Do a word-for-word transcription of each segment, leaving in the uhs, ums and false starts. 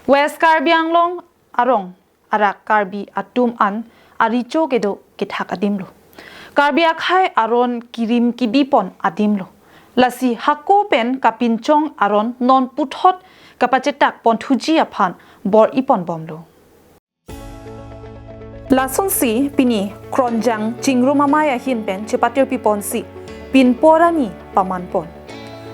West Karbi Anglong arong arak Karbi atum an arecho kedo kethak adimlo. Karbi akhei aron kirim kibipon adimlo. Lasi hako pen kapinchong aron non puthot kapachetak ponthuji aphan bor-iponbomlo. Lasonsi pini Kronjang Chingrum Amei ahin pen chepatirpiponsi pinpor ani pamanpon.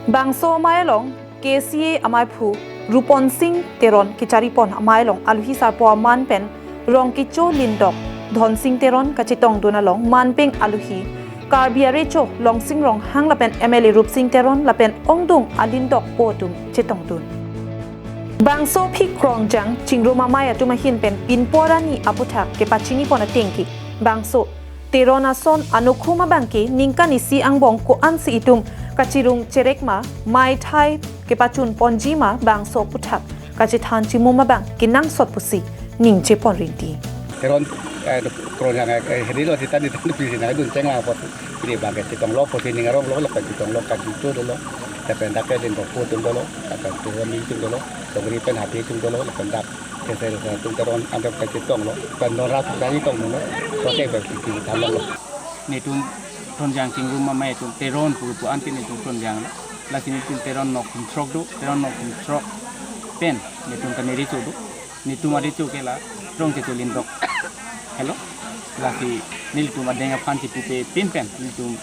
Bangso amei along K C A amaiphu Ruponsing Teron kecharipon amei along aluhi sarpo aman pen rong kecho lindok Dhonsing Teron kachetongdun along manpeng aluhi Karbi arecho Longsing Ronghang lapen M L A Rupsing Teron lapen ongdung alindokpo atum chetongdun. Bangso aphi Kronjang Chingrum Amei atum ahin pen pinpor ani aputhak kepachinipon atengke bangso Teron ason anokhum abangke ningkan isi angbong ko-ansi itum kachirung cherek ma, mei thai kepachunponji ma bangso aputhak kachethan chimum abang kenangsot pusi ningjepon rinti. Teron, eh, Kronjang, eh, eh, hedi lo sita di tan pisi nangdun chenglang apot. Pini abangke chetonglo apot si ning aronglo lapen chetonglo kaju dolo. Lapen dak ke lindokpo atum dolo, lapen Teron atum dolo, Dongri pen Hati atum dolo, lapen dak K C A atum Teron andak kachetonglo, pen non rat dak chetonglo, kote ber kiki thalonglo. Netum Kronjang Chingrum Amei atum Teron pu pu anti netum Kronjang lo. Lasi netum Teron nokthum throk do, Teron nokthum throk pen netum kaneri chodo. Netum arecho ke la rong kecho lindok. Hello. Lasi nelitum adeng aphan chipupe pin pen netum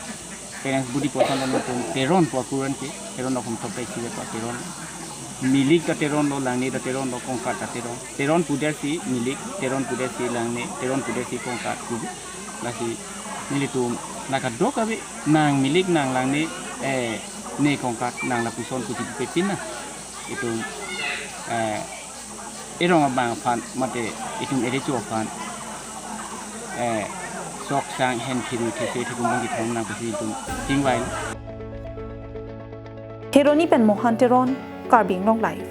parents budi poson lo netum Teron pu akuran ke, Teron nokthum throk ta isi pa Teron. Milik ta Teron lo, langne ta Teron lo, kongkat ta Teron. Teron pudet si milik, Teron pudet si langne, Teron pudet si kongkat pudet. Lasi nelitum nangkadokave nang milik nang langne, eh, ne kongkat nang lapuson pusi pepin na. Itum, eh, erong abang aphan mate itum erecho aphan, eh, sok sang hen phiru these thekun bang kithom nang pusi itum chingvai. Kheroni pen Mohan Teron, Karbi Anglong Live.